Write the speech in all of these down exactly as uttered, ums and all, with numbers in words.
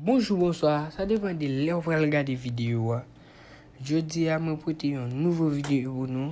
Bonjou, bonswa, sa depann de lè w pral gade videyo a. Jodi a, mwen pote yon nouvo videyo pou nou.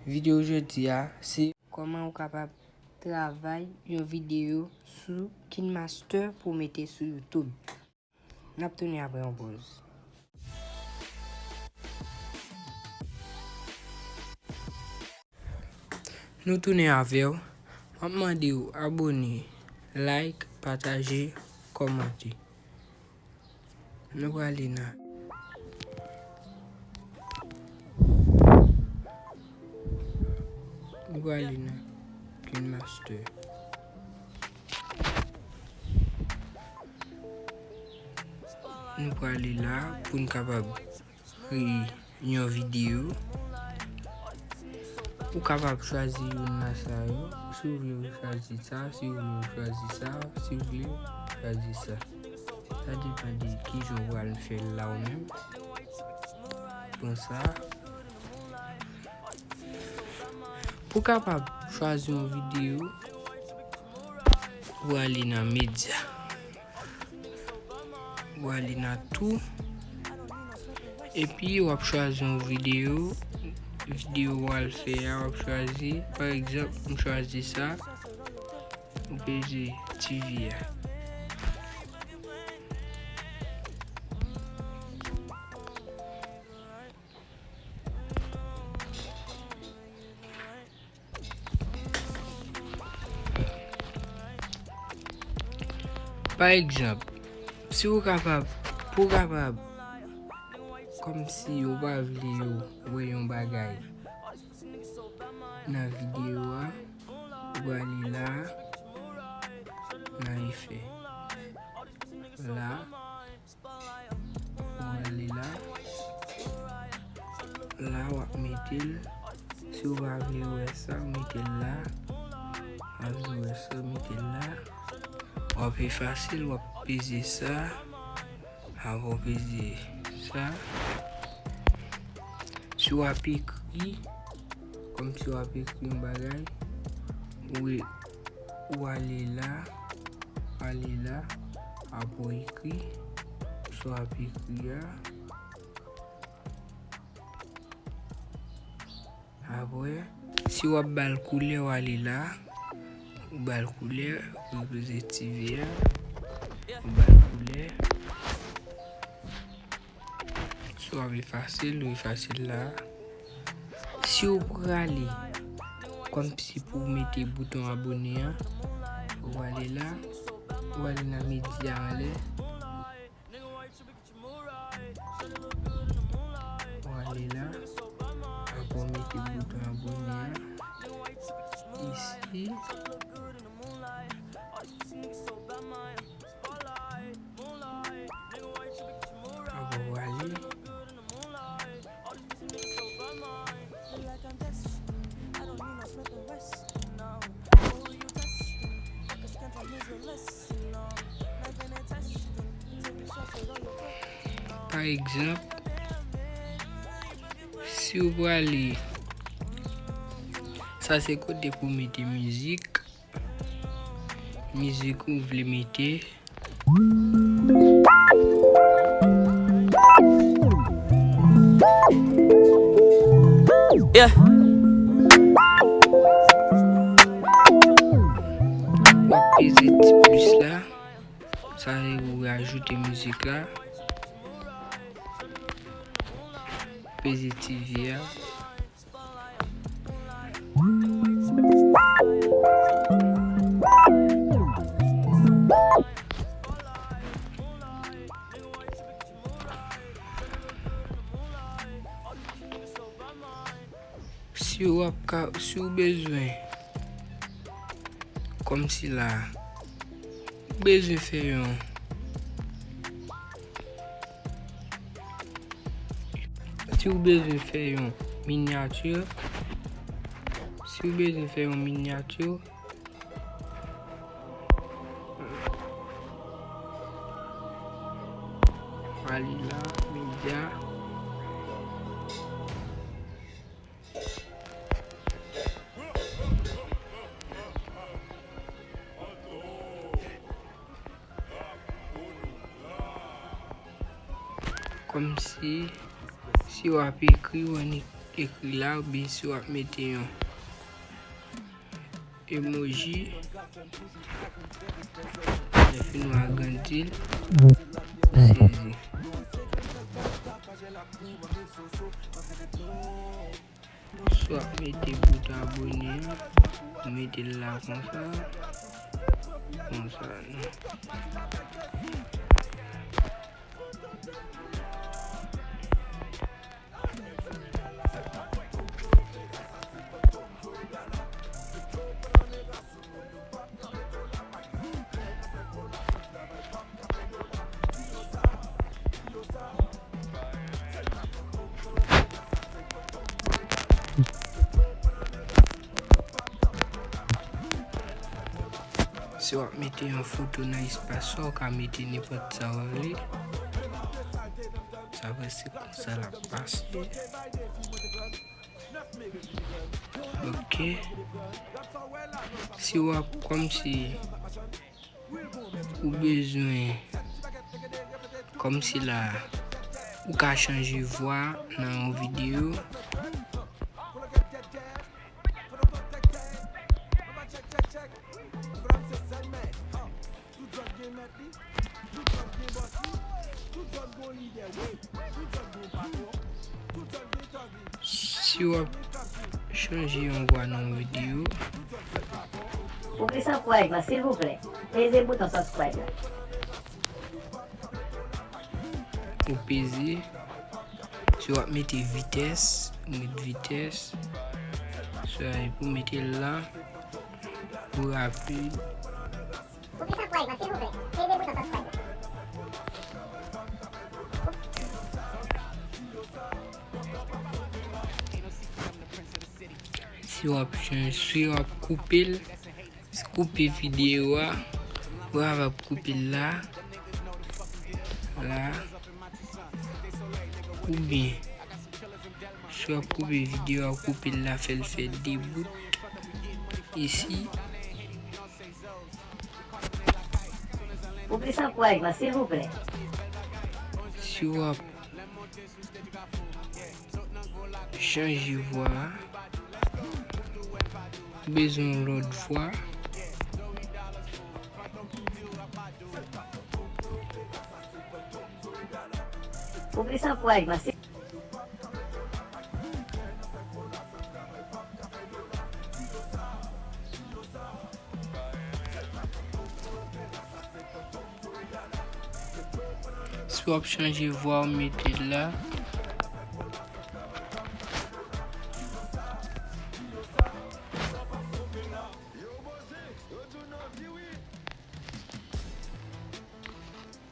Videyo jodi a, se kòman ou kapab travay yon videyo sou KineMaster pou w mete sou YouTube. N ap tounen apre yon poz. Nou tounen avè w. M ap mande w abone, like, pataje, kòmante. Nou prale nan Nou prale nan KineMaster. Nou prale la pou n kapab kreye yon videyo. Ou kapab chwazi youn nan sa yo. Si w vle w chwazi sa, si w vle w chwazi sa, si w vle w chwazi sa. Sa depann de kijan w pral fè l la ou menm. Pran sa. Pou w kapab chwazi yon videyo, ou ale nan medya. Ou ale nan tou. Epi w ap chwazi yon videyo. Videyo w al fè a, w ap chwazi. Pa egzanp, m chwazi sa. Ou peze T V a. Pa egzanp, si w kapab, pou w kapab, kòmsi yo pa vle yo wè yon bagay nan videyo a, ou prale la, nan efè. La, ou prale la. La, w ap mete l. Si w pa vle wè sa, w mete l la. W pa vle wè sa, w mete l la. W ap efase l, w ap peze sa. Apre w peze sa. Si w ap ekri, kòmsi w ap ekri yon bagay, ou, ou ale la, ale la, apre w ekri, sa w ap ekri a. Apre, si w ap ba l koulè, w ale la, ou ba l koulè, ou peze T V a, ou ba l koulè. Si w ap efase l, ou efase l la. Si w prale, kòmsi pou w mete bouton abone an, ou ale la, ou ale nan medya anlè. Ou ale la, apre w mete bouton abone an isi. Apre w ale. Pa egzanp, si w prale, sa se kote pou w mete mizik. Mizik ou vle mete. Yeah. W ap peze ti plis la. Sa se pou rajoute mizik la. Peze T V a. Si w ap ka, si w bezwen, kòmsi la, ou bezwen fè yon, si w bezwen fè yon minyati, si w bezwen fè yon minyati, ale la, medya. Kòmsi si w ap ekri, w annik ekri la, oubyen si w ap mete yon emoji, lè fini w agrandi l, ou sezi. Si w ap mete bout abone an, ou mete l la konsa, konsa, non. Si w ap mete yon foto nan espas sa, ou ka mete nenpòt sa w vle. Sa vre, se konsa l ap pase. Ok. Si w ap, kòmsi ou bezwen, kòmsi la, ou ka chanje vwa nan yon videyo. Si w ap chanje yon vwa nan yon videyo. Pou plis ankourajman, silvouplè, peze bouton subscribe la. Ou peze. Si w ap mete vitès, ou met vitès. Sa e pou mete l la. Pou rapid. Pou plis ankourajman, silvouplè, peze bouton subscribe la. Si w ap chanje, si w ap koupe l, koupe videyo a, ou kapab koupe l la, la, oubyen, si w ap koupe videyo a, koupe l la, fè l fè de bout, isi. Pou plis ankourajman, silvouplè. Si w ap chanje vwa a, ou bezwen yon lòt vwa. Pou plis ankourajman, si Si w ap chanje vwa, w mete l la.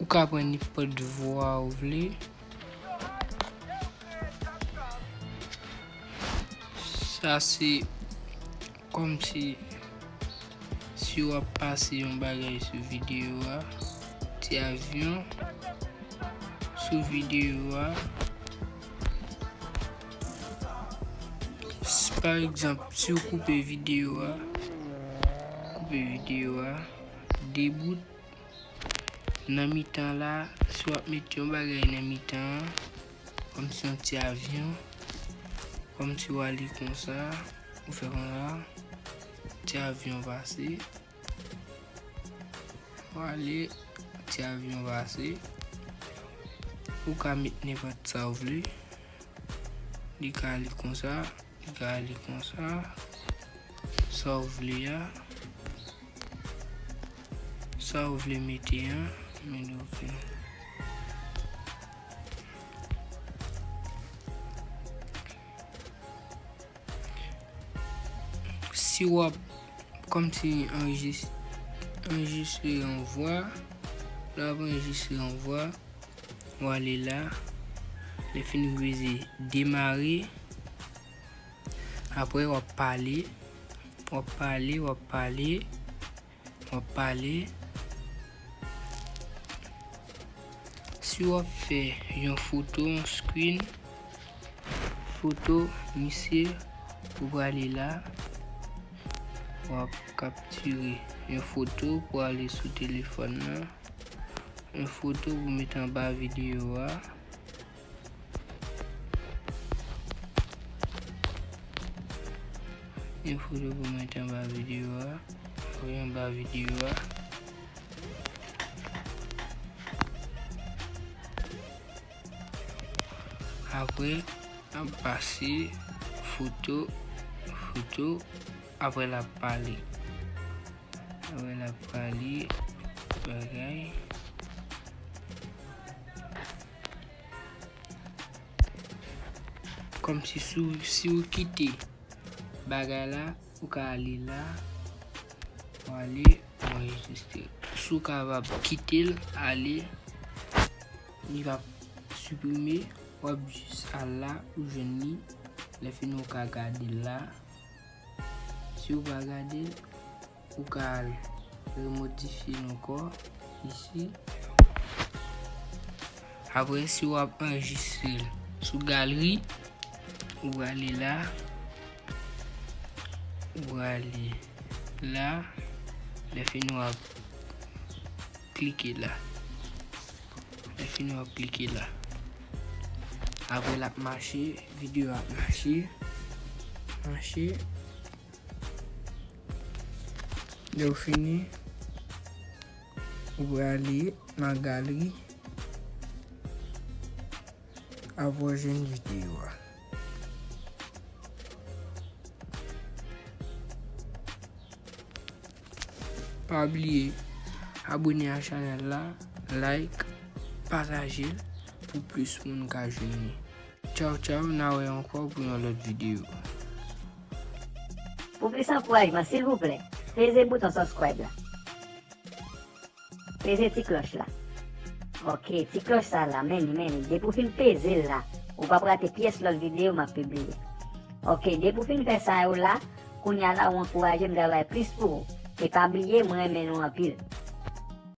Ou ka pran nenpòt vwa ou vle. Sa se kòmsi si w ap pase yon bagay sou videyo a, ti avyon sou videyo a. S-, pa egzanp, si w koupe videyo a, koupe videyo a, de bout, nan mitan la, si w ap met yon bagay nan mitan an, kòmsi yon ti avyon, kòmsi w ale konsa, ou fè konsa, ti avyon pase, w ale, ti avyon pase, ou ka met nenpòt sa w vle, li ka ale konsa. Li ka ale konsa. Sa w vle a. Sa w vle mete a. Men oke. Si w ap kòmsi anrejis-, anrejistre yon vwa, lè w ap anrejistre yon vwa, w ale la, lè fini w peze demare, apre w ap pale, w ap pale, w ap pale, w ap pale. Si w ap fè yon foto, yon screen, foto, misye, ou prale la, w ap kaptire yon foto pou ale sou telefòn nan, yon foto pou mete anba videyo a. Yon foto pou mete anba videyo a. Voye anba videyo a. Apre, n ap pase foto, foto, apre l ap pale. Apre l ap pale bagay. Kòmsi si w, si w kite bagay la, ou ka ale la, ou ale, ou anrejistre. Si w kapab kite l ale, li va siprime, w ap jis al la, ou jwenn li. Lè fini, ou ka gade l la. Si w pa gade l, ou ka al remodifye l ankò isi. Apre, si w ap anrejistre l sou galri, ou prale la, ou prale la, lè fini w ap klike la. Lè fini w ap klike la. Apre l ap mache, videyo ap mache, mache. Lè w fini, ou prale nan galri. Apre w jwenn videyo a. Pa bliye abone a chanèl la, like, pataje l pou plis moun ka jwenn li. Tchaw tchaw, n a wè ankò pou yon lòt videyo. Pou plis ankourajman, silvouplè, peze bouton subscribe la. Peze ti klòch la. Ok, ti klòch sa la, men li, men li. Depi w fin peze l la, ou p ap rate pyès lòt videyo m ap pibliye. Ok, depi w fin fè sa yo la, kounye a la ou ankouraje m travay plis pou ou. E pa bliye, mwen renmen nou anpil.